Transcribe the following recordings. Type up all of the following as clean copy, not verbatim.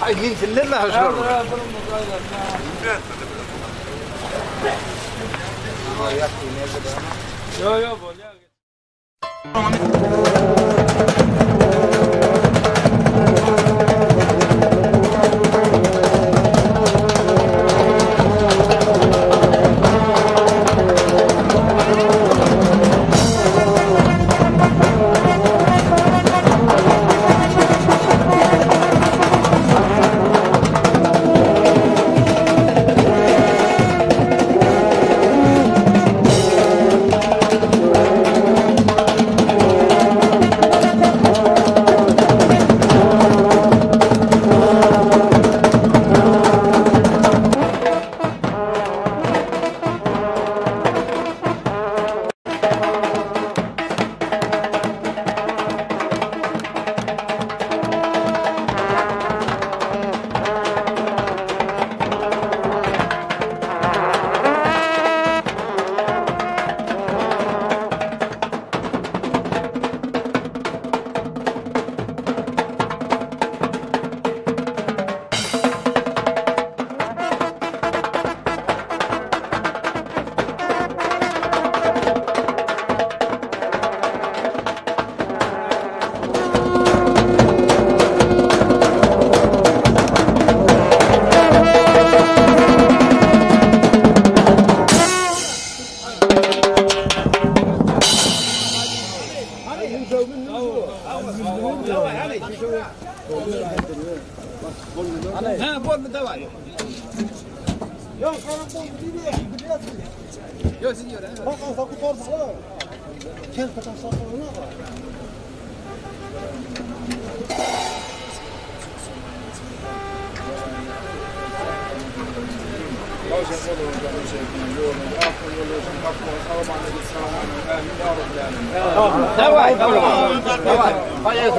Ay minsinler mi hoşlar? Yo yo bolýar.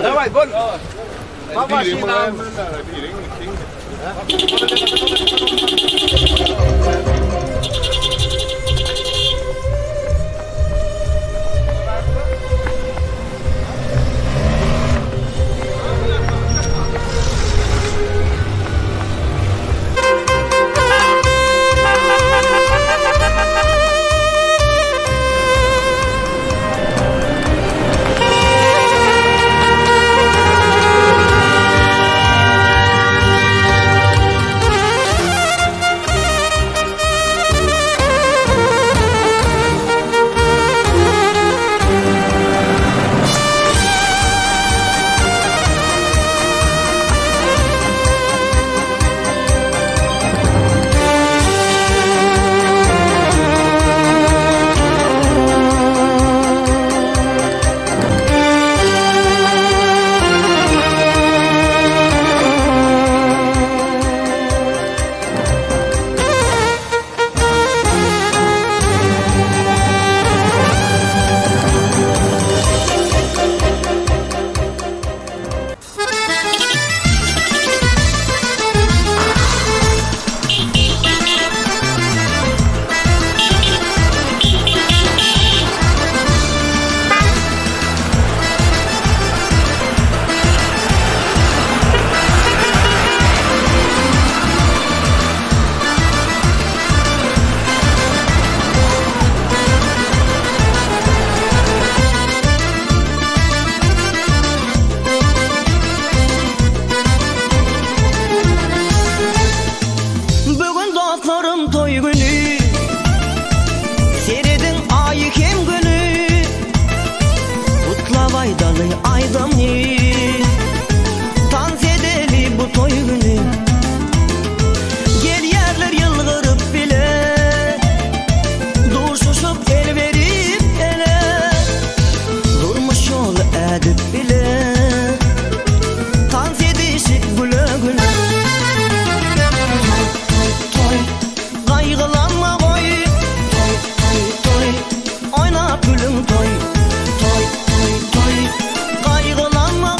Dawaj, bol. Bugün dostlarım toy günü Seredin ayı kim günü Kutla vaydalı aydamı Dans edeli bu toy günü Gel yerler yılgırıp bile Durşuşup el verip ele Durmuş yol edip bile Dans edişik güle güle Toy, kaygılanma koy. Toy, toy, toy, oyna gülüm toy. Toy, toy, toy, kaygılanma.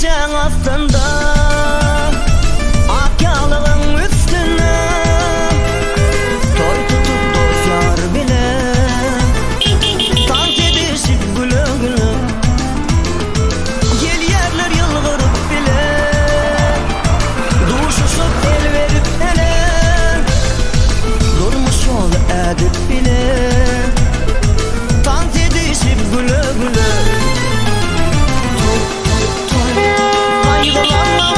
Erçeň astynda, ak ýaglygyň üstünde Toý tutup dost-ýar bile, tans edişip güle-güle Gelýärler ýylgyryp bile, duşuşyp el berip ele Durmuş ýoly ädip bile, tans edişip güle-güle Toý, toý, toý, gaýgylanma.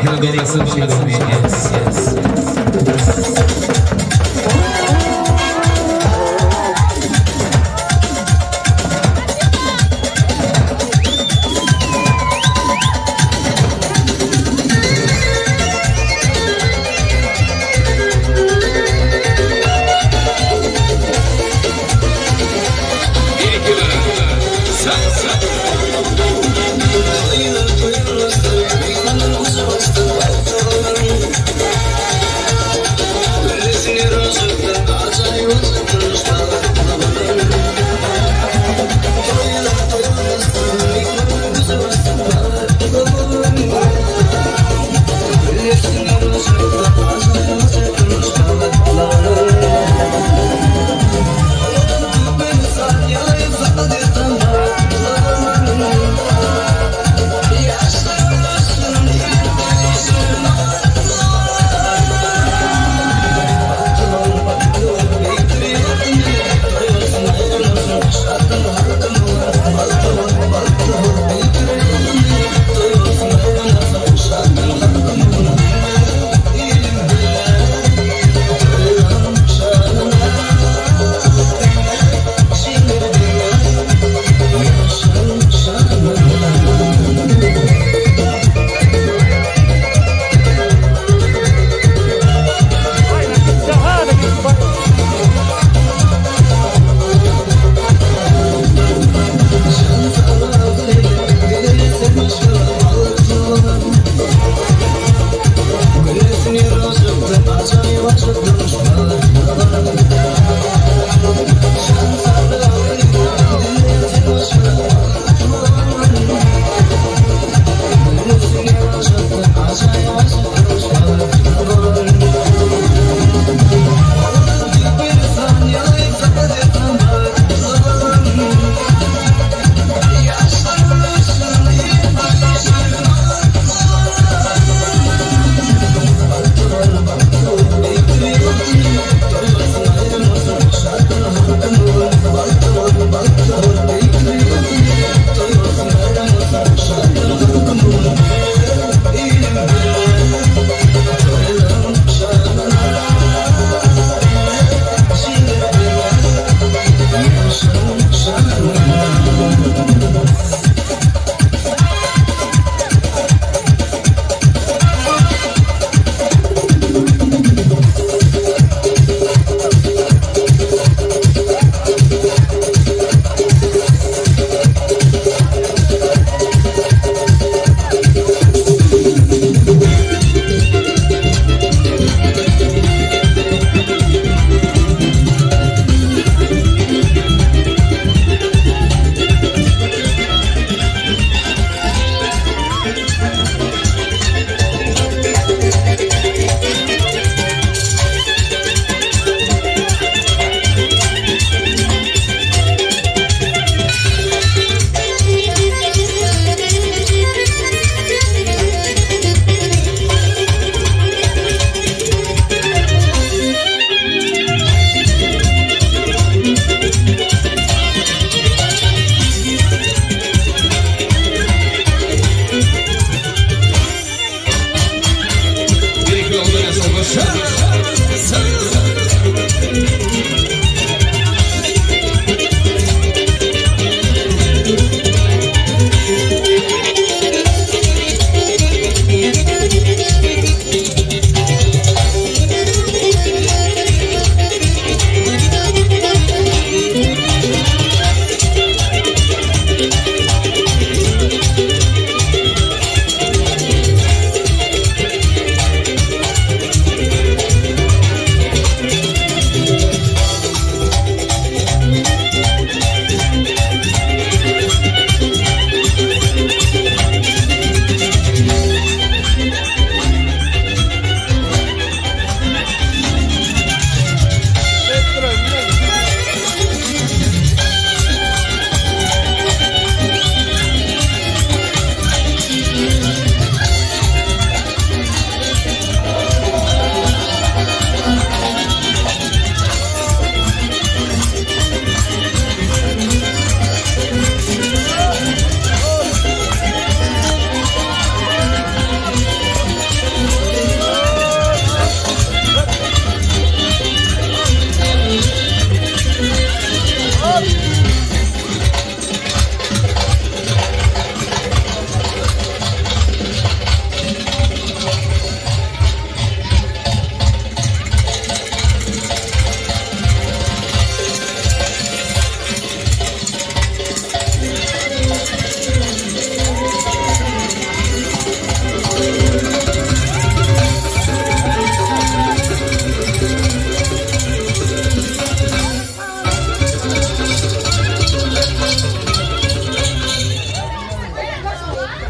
Berekella dolasyn şeýle umyt edýäris.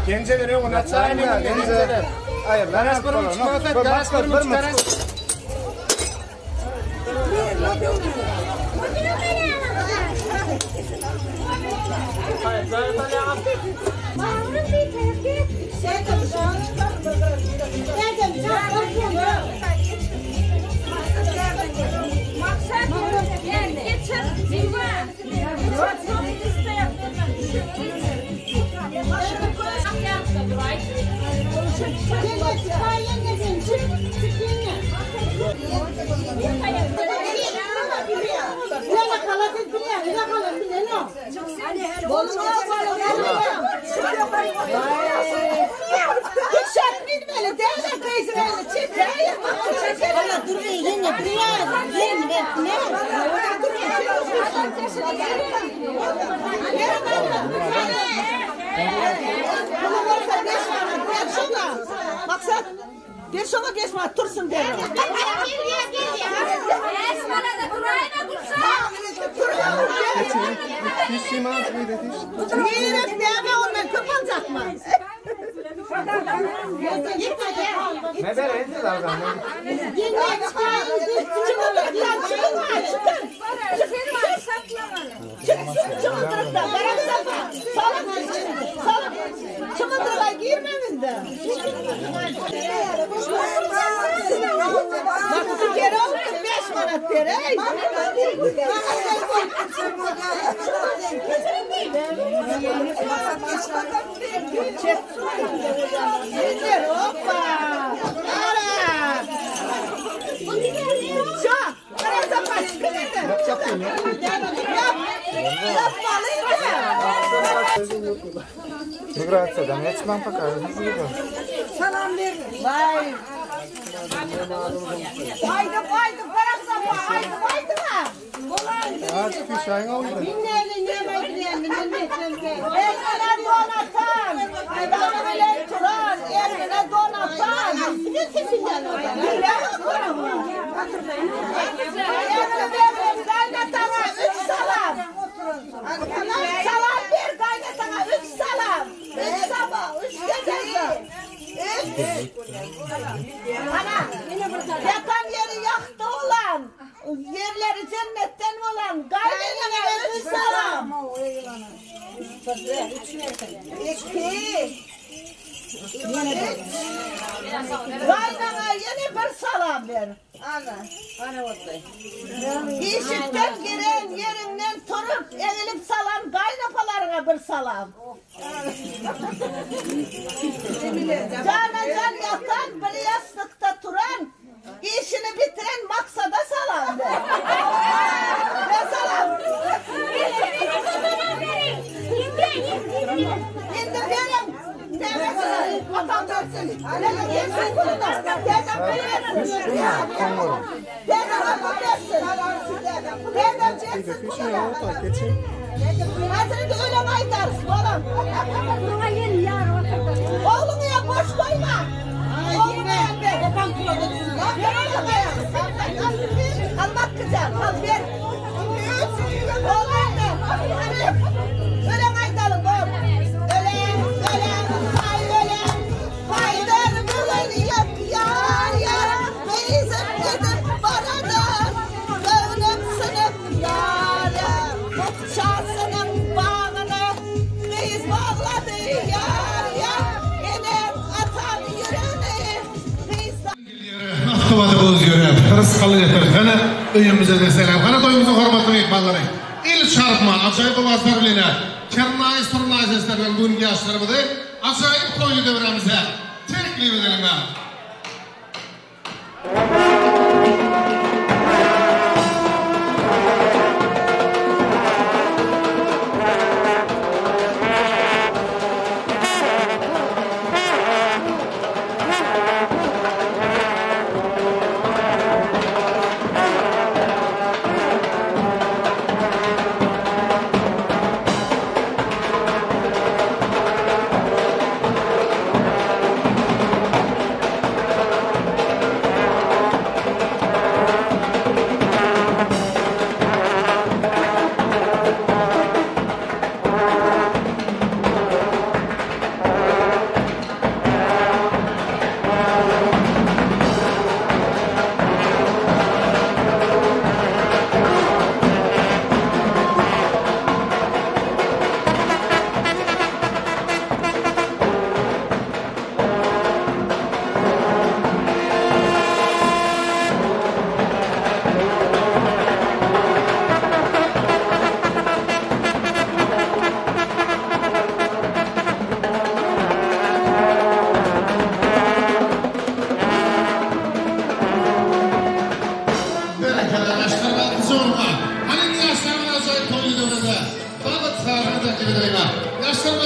Genjeden öňüni açaýyn indi. Garaş bir müçük Maksat, garaş bir müçük garaş. Maksat bir şoňa 5 manat tursun derim. Nirek näme ondan köp aljakmy? Ne ber endi dalgan. Çıkındırığa girmemin de. Bak şu kere oldu 5 manat ver. Ey. Yeter hoppa. Ara. Şu. Kara çıkın Yapmalıydı. Migratsiyadan geçmem покажу. Salam verin. Vay. Haydi haydi bırak haydi haydi ha. Artık bir şeyin oldu. Binlerle ne bileyim Eline donatan. Adamı turan. Eline donatan. Kaynatana 3 salam. Salam bir kaynatana 3 salam. 3 sabah, 3 gece. 3. Ana, yatan yeri yaktı olan, yerleri cennetten olan kaynatana 3 salam. 2 3. Kaynana yine bir salam ver. Ana, ana oldu. İşikten giren yerinden turup eğilip salam kaynapalarına bir salam. Cana can yatan bir yastıkta turan işini bitiren maksada salam ver. Ne salam? Şimdi benim. Vatan versin. Dedem versin. Dedem versin. Hazreti öyle aytarız oğlum. Oğlunu ya boş koyma. Oğlunu ya ver. Almak güzel. Al ver. Oğlum da. Öyle aytalım oğlum. Ölen, ölen, hay ölen. Haydar bulun yak yar yar. Beyzim gidip baradan. Gönlüm sınıp yar yar. Şahsının bağına kız bağladı yar yar. Enem atan yüreğini kız Öýümize de selam. Hana toýumyzyň hormatly mehmanlary. El çarpma, ajaýyp owazlar bilen, kernaý surnaý sesler bilen bugünkü ýaşlarymyzy ajaýyp toýly döwremize teklip edelim.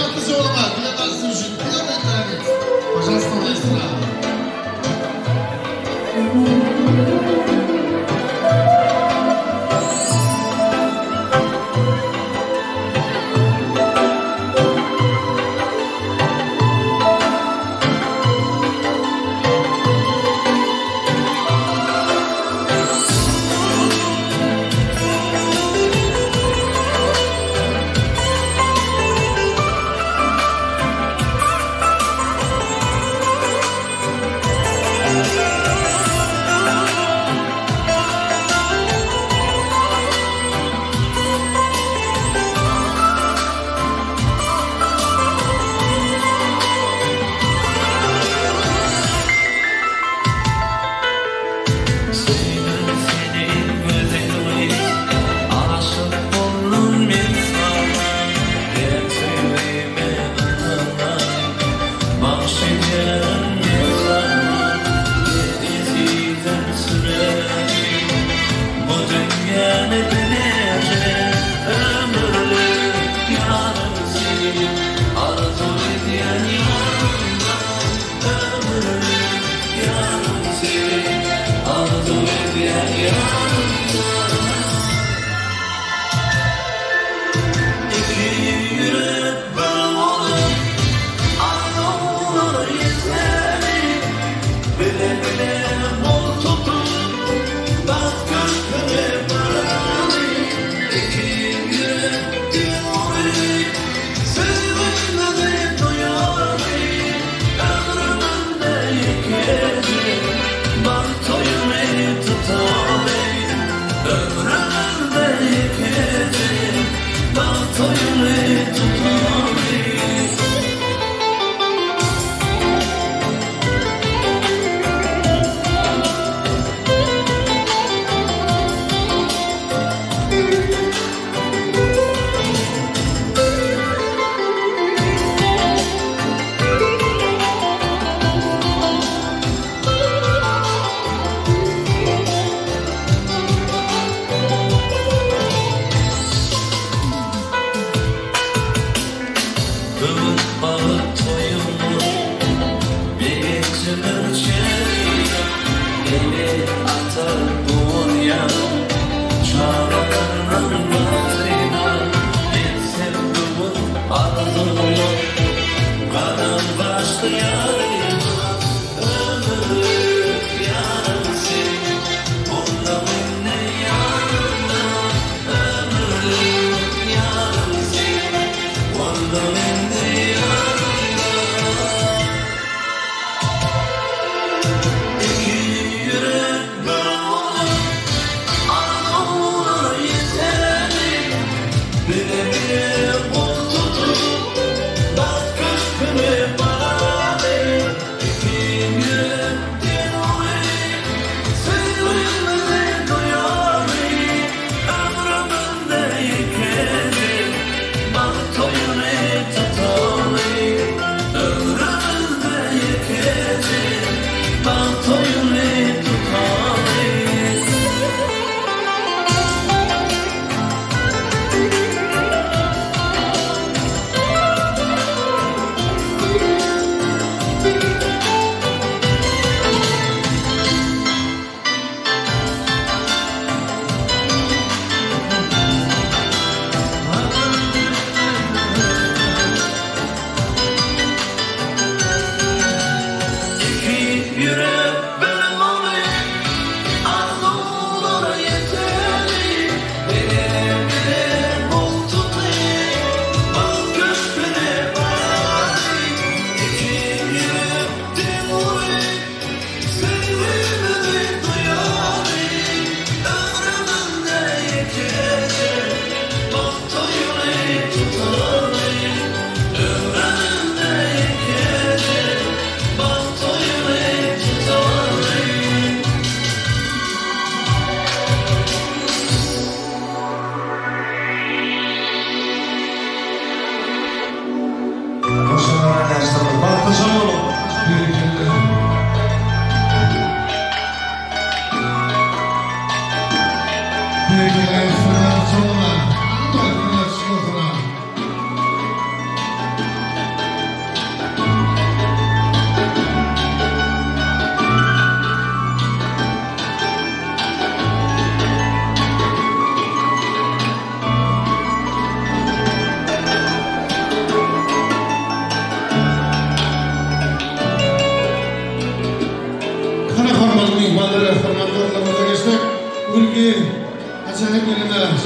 Bagtly ýoluňa для нас звучит первый танец. Пожалуйста, маэстро. Söýdüm seni gözel gyz, Aşyk boldum men saňa. Her söýgime ynansaň, Bagş edýärin men saňa. Gel ezizim sürelim, Bu dünýäni bileje. Ömürlik ýarym seni, Arzuw edýän ýarymda. Ömürlik ýarym seni, Arzuw edýän ýarymda. Iki ýürek bir bolup, Arzuwlara ýeteli. Bile-bile gol tutup, Bagt köşgüne baraly. Iki ýürek diýary, Söýgimizi duýaly. Ömrümde ýekeje, Bagt toýuny tutaly. Ömrümde ýekeje, Bagt toýuny tutaly. Bu gün bagt toýumyz, Begenjimiz çägi ýok. Ene-ata guwanýar, Çagalarynyň bagtyna. Etsem bu gün arzuwym, Gadam başly ýaryma. Ömürlik ýarym sen, Bolduň indi ýanymda. Ömürlik ýarym sen, Bolduň indi ýanymda. Iki ýürek bir bolup, Arzuwlara ýeteli. Bile-bile gol tutup, Bagt köşgüne baraly.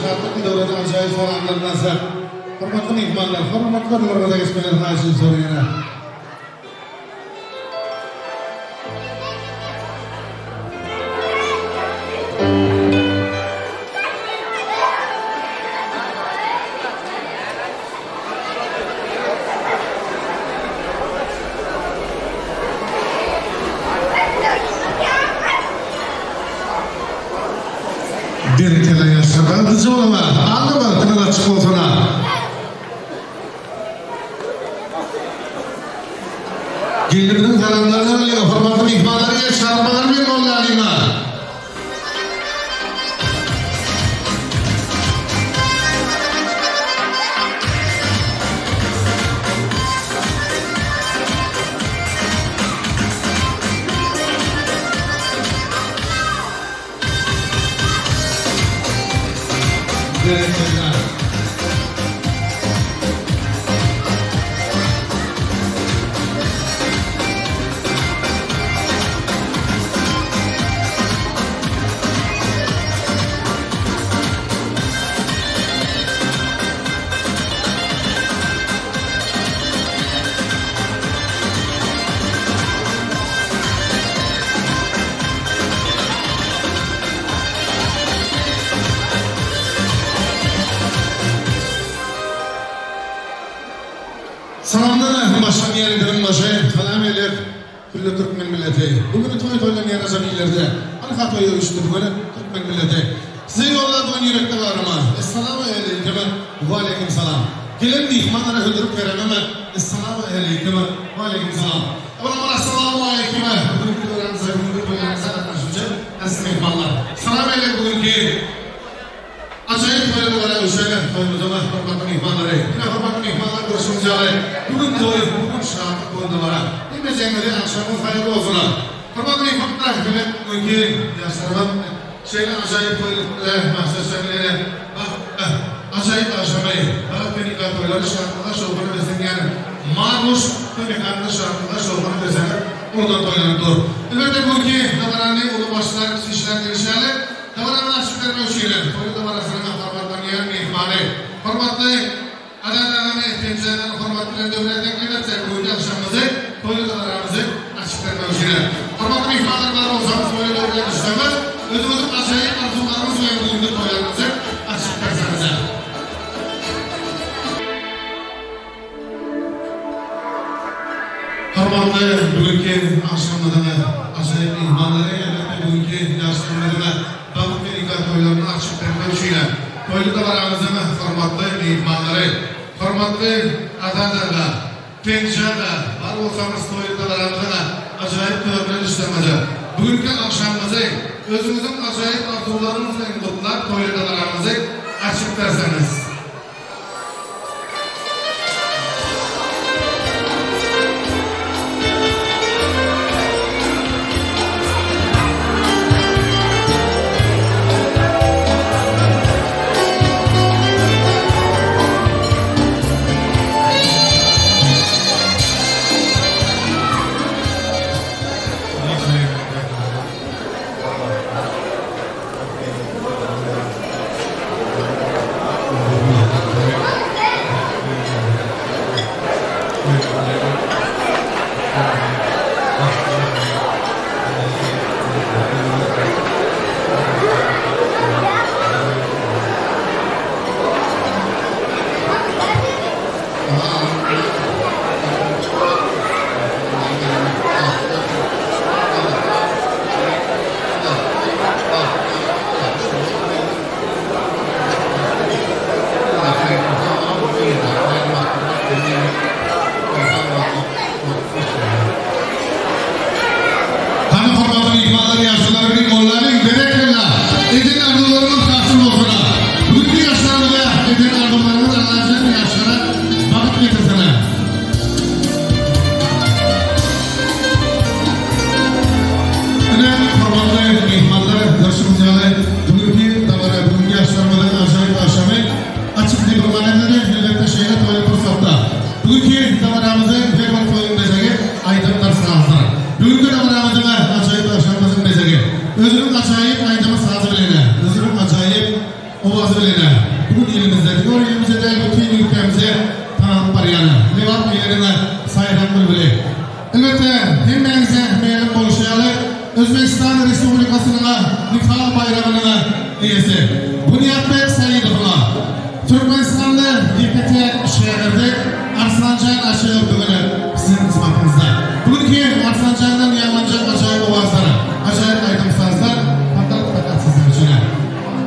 şatlykly döwrede ajaýyp salamlaryny alsak. Hormatly myhmanlar, hormatly orunlaryňyza geçmegiňizi haýyş edip soraýan. Berekella ýaşlar bagtlyja boluňa Alla bagtyňyz açyk bolsuna. Gelnimiziň salamlaryny alyň hormatly myhmanlar gel çarpmalar bilen gollalyňa. Berekella. Salamdan başlan ýerinden başy salam elek külli türkmen milleti. Bu güni toý toýlanýan ajap illerde Anha toýa üýşdi bu gün türkmen milleti. Size ýollap bu gün ýürekde baryma Essalamu aleýkum we aleýkum salam. Gelen myhmanlara hödür keremime Essalamu aleýkum we aleýkum salam. Olamar Essalamu aleýkum bu günki döwranymyza bu günki toýlarymyza gatnaşyjy äziz myhmanlar. Salam elek bu günki Ajaýyp toýa görä öşeňe toýumyzyň hormatly myhmanlary. Ine hormatly myhmanlar görşüňiz ýaly bu gün toý, bu gün şatlyk bu gün dabara. Hemmejeňize agşamyňyz haýyrly bolsun. Hormatly myhmanlar bilen bu günki ýaşlarymyz şeýle ajaýyp toýly maksatçaň bilen ajaýyp agşamy Barat Menika toýlary şatlyga şowhuna beslenýän Marguş toý mekanynda şatlyga şowhuna beslenip uludan toýlanyp dur. Elbetde bu günki dabarany uly başlar kiçi işler diýlişi ýaly Dabarany açyp bermek üçin toý dabarasynyň hormatlanýan myhmany, hormatly Azat agany penjireden hormat bilen döwlet teklip etsek, bu günki agşamymyzy, toý dabaramyzy açyp bermek üçin. Hormatly myhmanlar bar bolsaňyz, toýa döwlet düşseňiz, özüňiziň ajaýyp arzuwlaryňyz bilen bu günki toýlarymyzy açyp berseňiz. Hormatly bu günki agşamymyzyň ajaýyp myhmanlary, elbetde bu günki ýaşlarymyzyň bagt we nika toýlaryny açyp bermek üçin toýly dabaramyzyň hormatly myhmanlary, hormatly Azat aga, Penji aga, bar bolsaňyz toýly dabaramyzyň ajaýyp törüne düşseňiz, bu günki agşamymyzy özüňiziň ajaýyp arzuwlaryňyz bilen gutlap toýly dabaramyzy açyp berseňiz. Hany hormatly myhmanlar ýaşulular bir gollaryň berekella eden arzuwlaryňyz hasyl bolsuna. Bugünki ýaşlarymyza eden arzuwlaryňyz Allajan ýaşlara bagt getirsina. Ine hormatly myhmanlar görşüňiz ýaly bugünki dabara bugünki ýaşlarymyzyň ajaýyp agşamy açyk diýip yglan edildi. Elbetde şeýle toýly pursatda bugünki dabaramyzy her bir toýuň bezegi aýdymdyr sazdyr. Bugünki dabaramyzyň ajaýyp agşamymyzyň bezegi özüniň ajaýyp aýdymy sazy bilen özüniň ajaýyp owazy bilen. Sähraň bilbili. Elbetde, hemmäňize mälim bolşy ýaly, Özbegistan Respublikasynyň Nika baýragynyň eýesi Bunýatbek Saidowyň türkmenistanly ýeke-täk şägirdi Arslanjan Aşyrow bu gün siziň hyzmatyňyzda. Bu günki Arslanjandan ýaňlanjak ajaýyp owazlar, ajaýyp aýdym-sazlar fakat-fakat sizler üçin.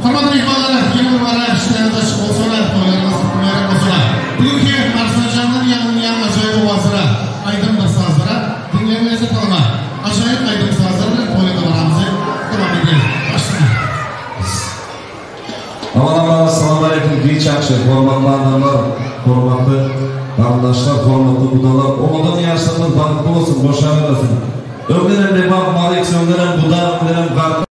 Hormatly myhmanlar, ýene bir bara işleriniz açyk bolsun, toýlaryňyz mübärek bolsun. Bu günki Arslanjandan ýaňlanýan ajaýyp owazlara, aýdymdyr sazlara diňläň lezzet alyň. Ajaýyp aýdym-sazlar bilen toýly dabaramyzy dowam edýäris. Başlaň. Aman aman Salam aleýkum giç agşam hormatly adamlar hormatly garyndaşlar hormatly gudalar owadan ýaşlarymyz bagtly bolsun boşabermesin öňdenem Lebap Maryks öňdenem guda öňdenem gardaş.